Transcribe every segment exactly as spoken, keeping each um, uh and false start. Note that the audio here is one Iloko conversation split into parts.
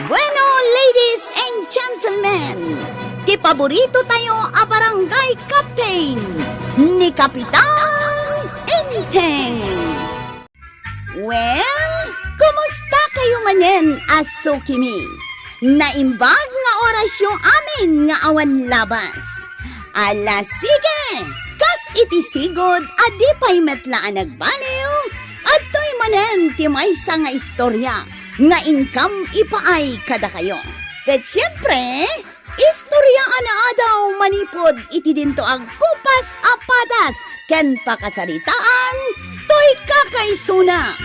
Bueno, ladies and gentlemen, ti paborito tayo a barangay captain, ni Kapitan Enteng. Well, kumusta kayo manen a sukimi? Naimbag nga orasyo amin nga awan labas. Ala, sige! Kas iti sigud a di pay met la a nagbaliw, adtoy manen ti maysa nga istorya nga inkam ipaay kadakayo. Ket siempre, istorya a naadaw manipud iti dinto agkupas a padas ken pakasaritaan toy kakaisuna.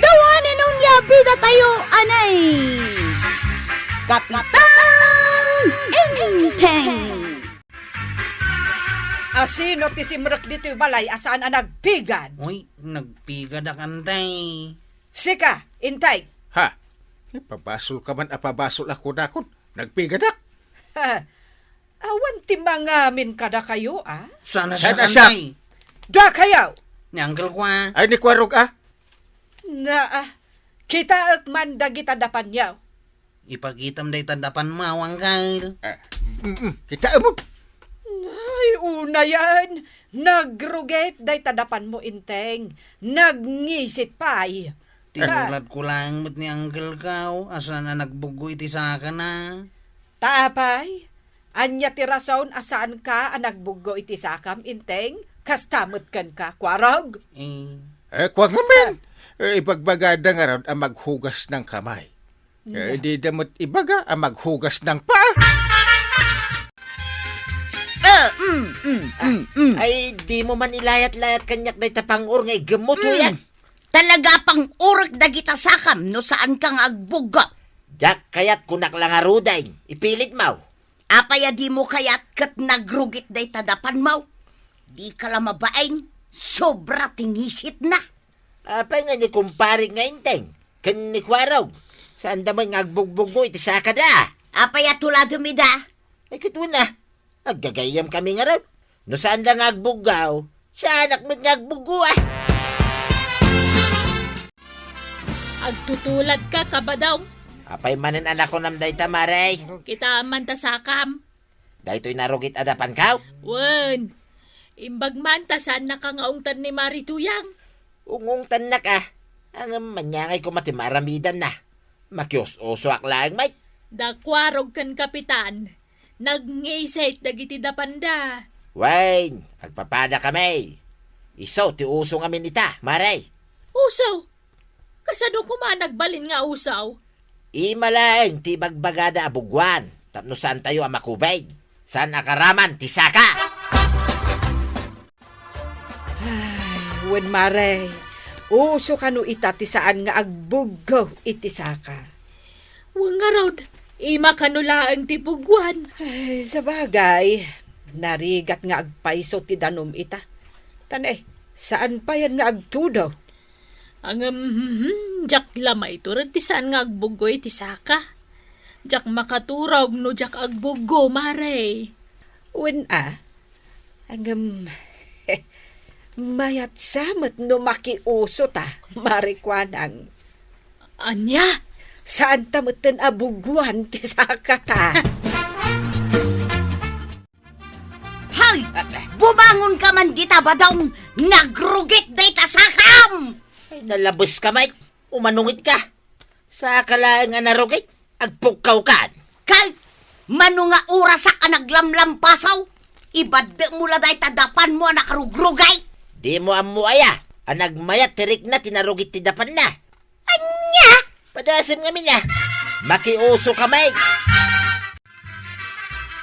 The one and only a bida tayo, anay! Kapitan Enteng! Asino ti simrek ditoy balay a saan a nagpigad? Uy, nagpigadak, Enteng. Sika, Enteng. Ha? Ipabasol ka man a pabasol a kunakon. Nagpigadak. Ha, awan ti mangamin kadakayo, a? Saan a siak, Saan a siak? Antay? Dua kayo! Ni uncle ko, a. Ay, ni Kwarog, a. Na, a, kitaek man dagita dapanyo. Ipakitam dayta dapanmo, uncle. A, mm, mm, kitaem mo. Ay, unayen. Nagrugit dayta dapanmo, Enteng. Nagngisit pay. Tinulad ko laeng met ni uncle ko, a saan a nagbuggo iti sakana. Ta apay, ania ti rason a saanka a nagbuggo iti sakam, Enteng? Kasta met kenka, Kwarog? Eh. Eh, kua ngamin. Ah. Eh, ibagbagada ngarud a maghugas ng kamay. Eh, dida met ibaga a maghugas ng paa. Ah, mm, mm, mm, mm. Ay, dimo man ilayat-layat kaniak dayta pang-or nga iggem mo, Tuyang. Talaga pang-orek dagita sakam no saanka nga agbuggo. Diak kayat, kunak la ngaruden, ipilit mo. Apay a dimo kayat ket nagrugit dayta dapanmo? Dika la mabain, sobra ti ngisitna. Apay nga ni kumparek nga Enteng ken ni Kwarog, saanda met nga agbugbuggo iti sakada? Apay a tuladem ida? Ay, ket una, aggagayyemkami ngarud. No saan la nga agbuggo, saanak met nga agbuggo, a. Agtutuladka, Kabadong. Apay manen a nakunam dayta, Mare? Kitaem man ta sakam. Daytoy narugit a dapanko? Wen, imbag man ta saannaka nga ungtan ni Mare Tuyang. Ungungtannak, a. Ngem ania ngay koma ti maaramidanna? Makius-usoak laeng met. Da Kwarog ken Kapitan, nagngisit dagiti dapanda. Wen, agpapadakami. Isu ti uso ngamin ita, Mare. Uso? Kasano koma nagbalin nga uso? Ima laeng ti ibagbagada a buggoan tapno saantayo a makubeg. Saan a karaman ti saka. Ay, wen, Mare, uso kano ita ti saan nga agbuggo iti saka? Wen ngarud, ima kano laeng ti buggoan. Ay, sabagay, narigat nga agpayso ti danum ita. Tan, eh, saan payen nga agtudo? Ngem, hmm, diak la maitured ti saan nga agbuggo iti saka. Diak makaturog no diak agbuggo, Mare. Wen a, ngem, mayat sa met no makiuso ta, Mare Kuanang. Ania? Saan ta metten a buggoan ti saka ta? Hay! Bumangon ka man dita, Badong! Nagrugit dayta sakam! Ay, nalabes ka, Mike. Umanungit ka. Saka laeng a narugit, agpukkaw kan. Kay, mano nga orasak a naglamlampasaw? Ibaddek mo la dayta dapanmo a nakarugrugay. Di mo ammo aya a nagmayat ti rikna ti narugit ti dapanna? Ania? Padasem ngamin a. Makiuso ka, Mike.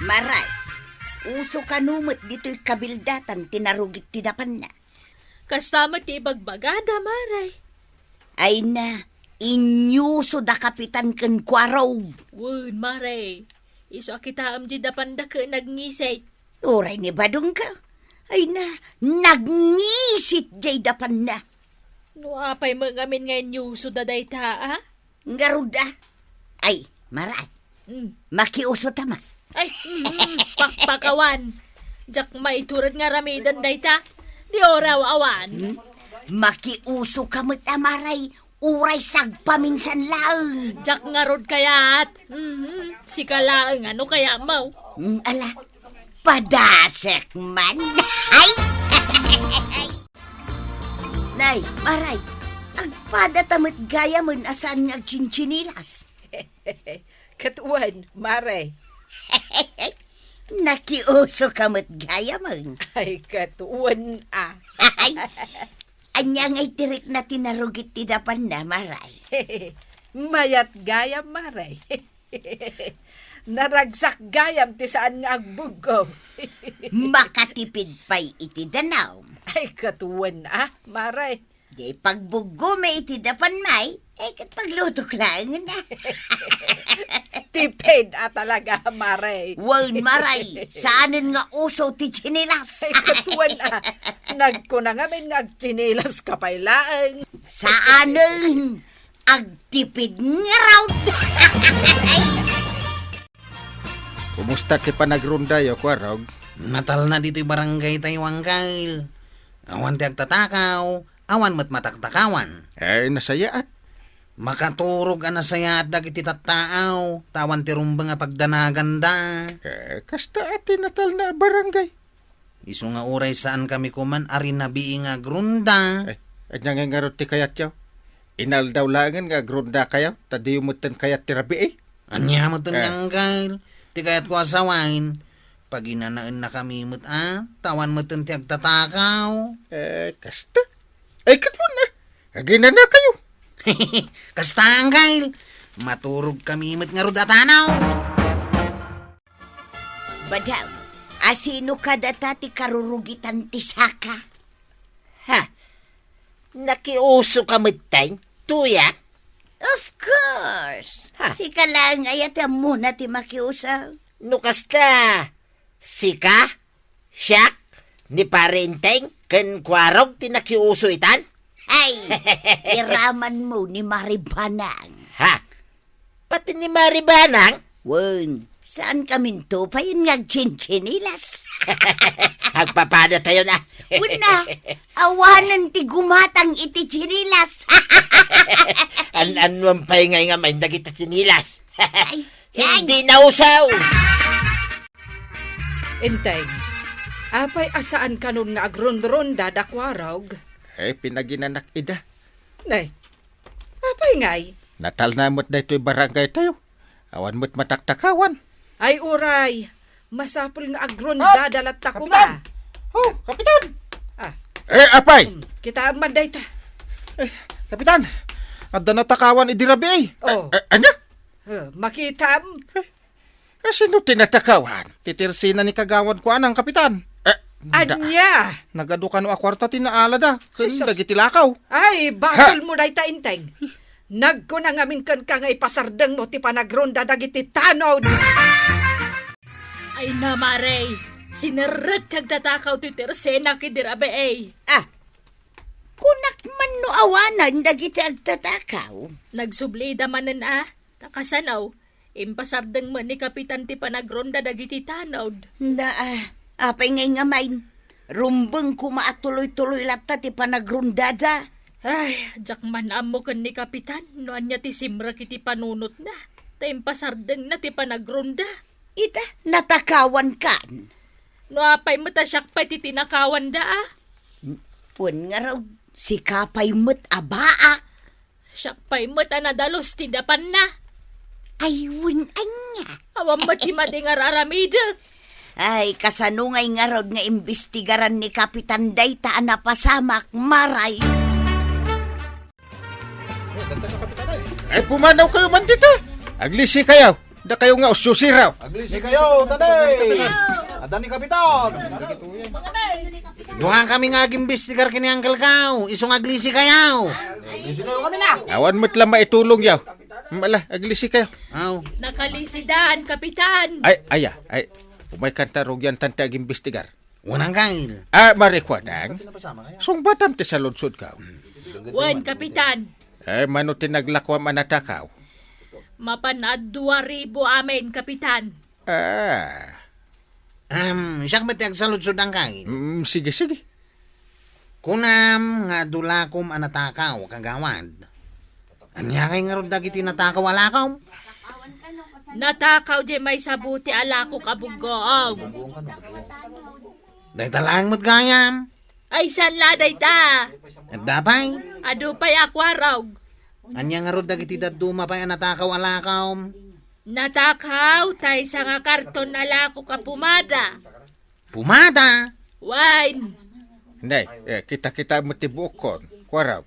Maray, uso kano met ditoy kabildatan ti narugit ti dapanna. Kasta met ti ibagbagada, Maray. Ay na, inyuso da Kapitan ken Kuarog. Wen, Maray. Isu a kitaem di dapanda ket nagngisit. Uray ni Badong ka. Ay na, nagngisit jay dapanna. No apay met ngamin nga inyuso da dayta, a? Ngarud a. Ay, Maray. Mm. Makiuso ta man. Ay, mm, mm, pakpakawan. Diak maitured nga aramiden dayta. Di oraw awan. Hmm? Makiuso ka met a, Maray. Uray sagpaminsan laeng. Diak ngarud kayat. Mhm. Sika laeng, ano kayat mo? Mm, ala, padasek man. Ay! Nay, Maray, agpada ta met gayamen a saan nga agtsintsinilas. Ket wen, Mare. Nakiuso ka met gayamen. Ay, ket wen a. Ay, ania ngay ti rikna ti narugit ti dapanna, Maray? Mayat gayam, Mare. Naragsak gayam ti saan nga agbuggo. Makatipid pay iti danum. Ay, ket wen a, Mare. Di pagbuggomi iti dapan, May, eh, ket paglutok laengen a. Tipid a talaga, Mare. Wen, Maray, saanen nga uso ti tsinilas. Ay, ket wen a. Nagkuna ngamin nga agtsinilas ka pay laeng. Saanen, agtipid ngarud. Kumusta ti panagrondayo, Kuarog? Natalna ditoy barangaytayo, Angkel. Awan ti agtatakaw, awan met mataktakawan. Eh, nasayaat. Makaturog a nasayaat dagiti tattaaw, ta awan ti rumbeng a pagdanaganda. Eh, kasta a ti natalna a barangay. Isu nga uray saankami koman a rinabii nga agronda. Eh, ania ngay ngarud ti kayatyo? Inaldaw laengen nga agrondakayo, ta diyo metten kayat ti rabii. Ania metten, eh, Angkel? Ti kayatko a sawen, paginanaennakami met a, ta awan metten ti agtatakaw. Eh, kasta? Ay, ket wen a. Aginanakayo. Kasta, Angkel. Maturogkami met ngarud a tanaw. Madam, asino kadata ti karurugitan ti saka? Ha? Nakiuso ka metten? Tuya? Of course. Ha? Sika laeng aya ti ammona ti makiuso. No kasta, sika, siak, ni Pare Enteng, ken Kuarog ti nakiuso itan? Ay, iramanmo ni Maribanang. Ha? Pati ni Maribanang? Wen, saan kaminto pay nga agtsintsinilas? Agpapadatayon a. Wen a, awanen ti gumatang iti tsinilas. An-, annuan pay ngay nga main dagiti tsinilas? Ay, ay. Hindi nausaw. Enteng, apay a saan kanon nga agronronda da Kuarog? Eh, pinaginanak ida. Nay, apay ngay? Natalna met daytoy barangaytayo. Awan met mataktakawan. Ay, uray, masapul nga agronda da latta koma. Kapitan! Oh, Kapitan! Ah. Eh, apay! Hmm, kitaem man dayta. Eh, Kapitan, adda natakawan idi rabii. Oh. Eh, eh, ania? Eh, makitaem. Eh, Asino ti natakawan? Ti tersena ni Kagawad Kuanang, Kapitan. Eh, da-, Ania? Nagadu kano a kuarta ti naalada ken Ay, sus. Dagiti lakaw. Ay, basolmo dayta, Enteng. Nagkuna ngamin kenka nga ipasardengmo ti panagronda dagiti tanod. Ay, Mare, sinerrek ti agtatakaw ti tersena ken idi rabii. Ah, kunak man no awanen dagiti agtatakaw. Nagsublida manen a, ta kasano, impasardeng met ni Kapitan ti panagronda dagiti tanod. Na, ah, apay ngay nga main? Rumbeng koma a tuloy-tuloy latta ti panagrondada. Ay, diak man ammo ken ni Kapitan no ania ti simrek iti panunotna, ta impasardengna ti panagronda. Ita, natakawan kan. No apay met a siak pay ti tinakawanda a? Wen ngarud, sika pay met a baak. Siak pay met a nadalus ti dapanna. Ay, wen ania? Awan met ti madi nga ar-aramidek. Ay, kasano ngay ngarud nga imbestigaran ni Kapitan dayta a napasamak, Mare? Ay, pumanaw kayo man dita. Aglisi kayo. Dakayo nga usyosi raw. Aglisi kayo, tanay. Adda ni Kapitan. Duha kami nga agimbestigar ken ni Uncle Kao. Isu nga aglisi kayo. Aglisi kayo kami na. Awan met la maitulong yaw. Mala, aglisi kayo. Aw. Nakalisi dan, Kapitan. Ay, aya, ay. Umay kanta rugyan tanta agimbestigar. Unang kail. Ah, Mare Kuanang. Sungbatam ti saludsodko. Wen, Kapitan. Eh, mano ti naglakuam a natakaw? Mapan a dua ribu amin, Kapitan. Ah. Em, siak met ti agsaludsod, Angkel. Mm, sige, sige. Kunam nga adu lakom a natakaw, kagawad. Ania ngay ngarud dagiti natakaw a lakom? Natakaw diay maysa buti a lakok a buggoom. Dayta laeng met gayam. Ay, saan la dayta? Adda pay? Adu pay a kuarog. Ania ngarud dagiti dadduma pay a natakaw a lakom? Natakaw tay sanga karton a lakok a pumada. Pumada? Wine. Nay, eh, kita-kita met ti buokkon. Kuarog.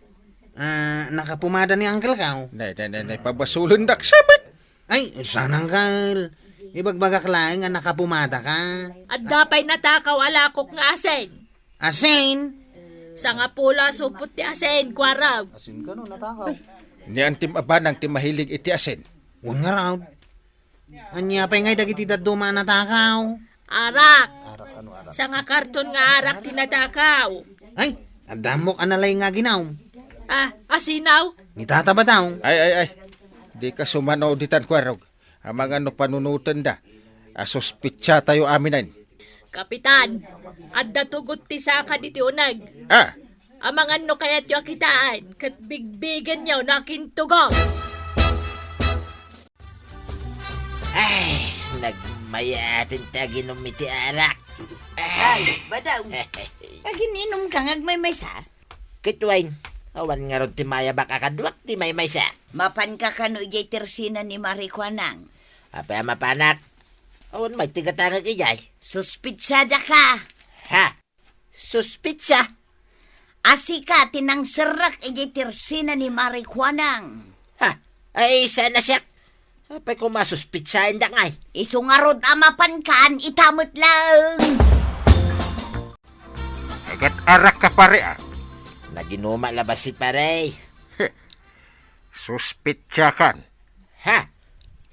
Ah, nakapumada ni Uncle kaw? Nay, nay, nay, nay, pabasulendak sa met. Ay, saan, Uncle? Ibagbagak laeng a nakapumada ka. Adda pay natakaw a lakok nga asin. Asin? Sangapulo a supot ti asin, kuarog. Asin kano natakaw? Ni Antim Abanang ti mahilig iti asin. Wen ngarud. Ania pay ngay dagiti dadduma a natakaw? Arak. Arak, ano arak? Sanga karton nga arak ti natakaw. Ay, adda ammok a nalaing nga aginaw. Ah, asinaw? Ni Tata Badaw. Ay, ay, ay. Dika sumano ditan, kuarog. Amangan no panunotenda. Asuspitsatayo aminen. Kapitan, adda tugot ti saka ditoy uneg. Ah. Amangan no kayatyo a kitaan, ket bigbigenyo no akintugot. Ay, nagmayaten ti aginum iti arak. Ay, Badaw. Agin-inumka nga agmaymaysa? Ket wen, awan ngarud ti mayabak a kaduak ti maymaysa. Mapanka kano idiay tersina ni Mari Kuanang? Apay a mapanak? Awan met ti gatangek idiay. Suspitsadaka. Ha? Suspitsa? A sika ti nangserrek idiay tersina ni Mari Kuanang. Ha? Ay, saan a siak? Apay koma suspitsaendak ngay? Isu ngarud a mapankan, ita met laeng. Agat-arak ka, pare, ah. Naginuma la bassit, pare. Suspitsakan. Ha?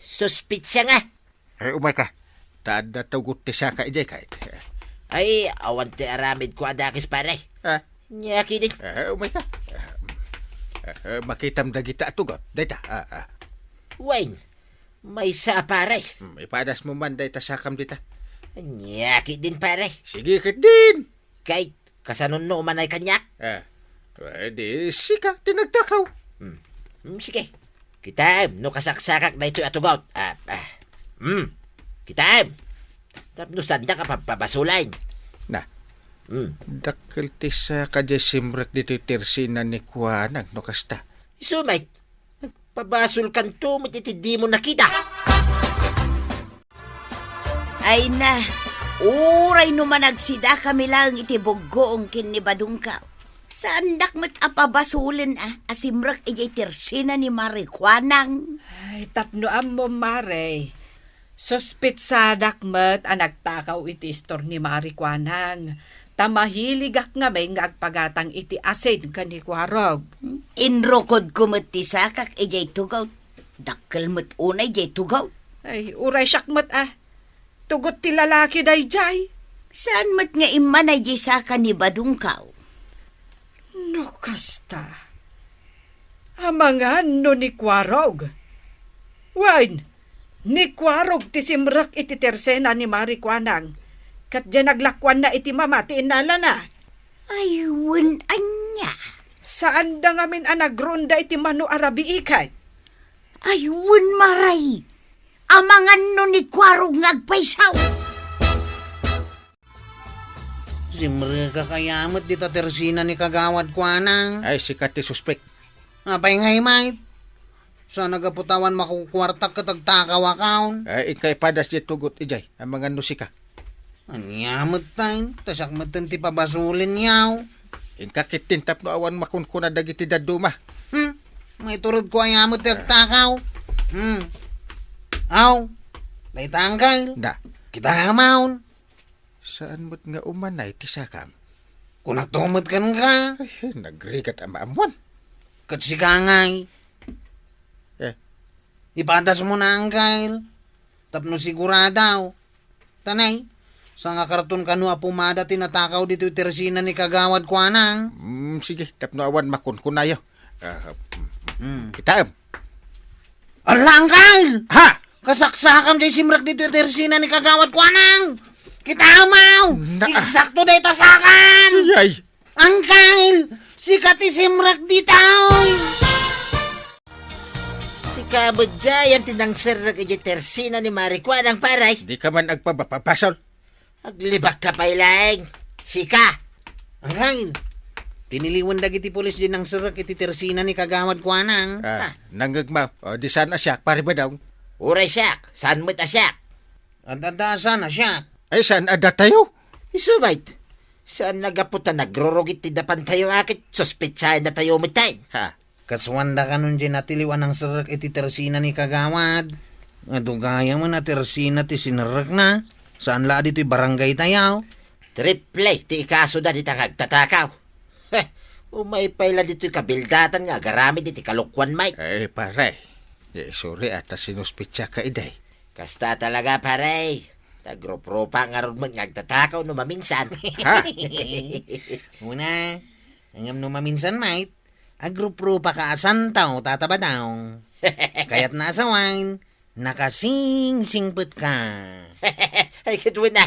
Suspitsa nga? Ay, umayka. Ta adda tugot ti saka idiay kayat. Ay, awan ti aramidko a dakes, pare. Ah? Nia ketdin. Ah, umayka. Ah, ah, makitam dagita a tugot. Dayta. Ah, ah. Wen, maysa a pares. Hmm, ipadasmo man dayta sakam dita. Nia ketdin, pare. Sige ketdin. Kay, kasano no umanay kaniak? Ah, eh, di sika ti nagtakaw. Hmm. Hmm, sige. Kitaem no kasaksakak daytoy a tugot. Ah, ah. Hmm. Kitaem. Tapno saandak a pabpabasolen. Na. Hmm. Dakkel ti saka diay simrek ditoy tersina ni Kuanang no kasta. Isu met, nagpabasolkanto met iti dimo nakita. Ay na, uray no managsidakami laeng iti buggoong ken ni Badongkaw. Saandak met a pabasolen a, a simrek idiay tersina ni Mari Kuanang. Ay, tapno ammom, Mare. Suspitsadak met a nagtakaw iti istor ni Mari Kuanang. Ta mahiligak ngamin nga agpagatang iti asin ken ni Kuarog. Inrukodko met ti sakak idiay tugot. Dakkel met unay diay tugot. Ay, uray siak met a. Tugot ti lalaki daydiay. Saan met nga immanay diay saka ni Badongkaw? No kasta, amangan no ni Kuarog. Wen, ni Kuarog ti simrek iti tersena ni Mari Kuanang, ket diay naglakuanna iti mama ti innalana. Ay, wen ania? Saanda ngamin a nagronda iti mano a rabiiket. Ay, wen, Mare. Amangan no ni Kuarog nga agpayso. Simrekak aya met dita tersina ni Kagawad Kuanang. Ay, sika ti suspek. Apay ngay, mate? Saan a gapu ta awan makukuartak ket agtakaw a kaon? Ay, inka ipadas diay tugot idiay. Amangan no sika. Ania metten, ta siak metten ti pabasolen yaw. Inka ketdin tapno awan makunkuna dagiti dadduma. Hmm? Maituredko aya met ti agtakaw. Hmm. Aw, dayta angkel. Da. Kita amon. Saan met nga umanay ti sakam? Kunakto met kenka. Ay, nagrigat a maammuan. Ket sika ngay. Eh. Ipadasmo na, angkel. Tapno sigurado. Tanay, sanga karton kano a pumada ti natakaw ditoy tersina ni Kagawad Kuanang. Mm, sige, tapno awan makunkunayo. Ah, mm, kitaem. Ala, angkel! Ha? Kasaksakam diay simrek ditoy tersina ni Kagawad Kuanang. Kitaem, aw! Na- Eksakto dayta sakam! Ay! Angkel! Sika ti simrek ditoy! Kabaga yan ti nangserrek iti tersina ni Mari Kuanang, pare. Dika man agpababasol. Aglibakka pay laeng. Sika. Anggain, tiniliwan dagiti pulis di nangserrek iti tersina ni Kagawad Kuanang. Ah, ah. Nangngegma, o, di saan a siak, pare Badong? Uray siak, saan met a siak? Adda, adda, saan a siak? Ay, saan a datayo? Isu met. Saan a gapu ta nagrurugit ti dapantayo a ket suspetsaennatayo metten. Ha? Kasuanda kanon diay natiliw a nangserrek iti tersina ni Kagawad. Adu gayam a tersina ti sinerrekna. Saan la a ditoy barangaytayo. Triple ti ikasoda dita nga agtatakaw. Heh, umay pay la ditoy kabildatan nga agaramid iti kalokuan, Mike. Eh, pare. Eh, sorry, ata sinuspetsa ka idi. Kasta talaga, pare. Tagruprupa ngarud met nga agtatakaw no maminsan. Ha? Una, ngem no maminsan, Mike, agruprupa ka a santo, Tata Badong. Kayatna a sawen, nakasingsingpet ka. Ay, ket una,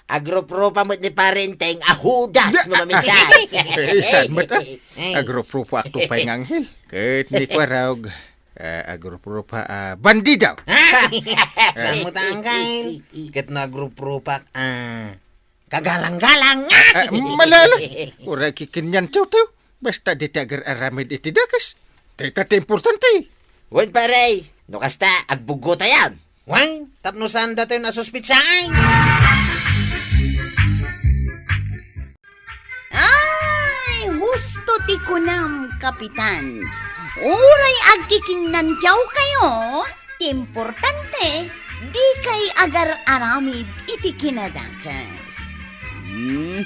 agruprupa met ni Pare Enteng a Judas no maminsan. Eh, saan met, ah? Eh. Agruprupa akto pay nga anghel. Ket ni Kuarog, ah, agruprupa, ah, bandido. Saan met, anggain? Ket no agruprupak, ah, kagalang-galang. Ah, malala. Uray kikinian tiwtiw. Basta dita agar-aramid iti dakes. Dayta ti importante. Wen, pare. No kasta, agbuggotayon. Wen, tapno saan datayon a suspetsaen. Ay, husto ti kunam, Kapitan. Uray agkikinnantiawkayo, ti importante, dikay agar-aramid iti kinadakes. Mhm.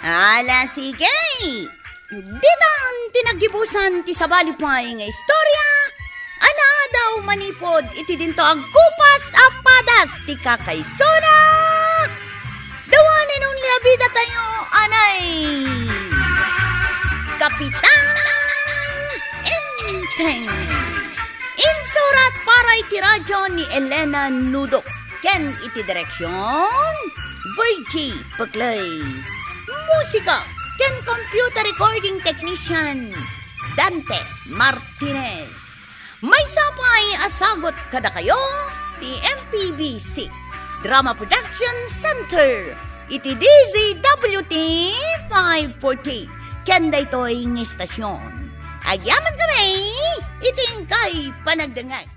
Ala, sige. Ditan ti naggibusan ti sabali pay nga istorya a naadaw manipud iti dinto agkupas a padas ti kakaisuna. The one and only a bidatayo, anay Kapitan Enteng. Insurat para iti radyo ni Elena Nudok ken iti direksion, Virgie Peclay. Musika ken computer recording technician, Dante Martinez. Maysa pay a sagut kadakayo ti M P B C Drama Production Center iti D Z W T five forty ken daytoy nga istasyon. Agyamankami iti inkay panagdengngeg.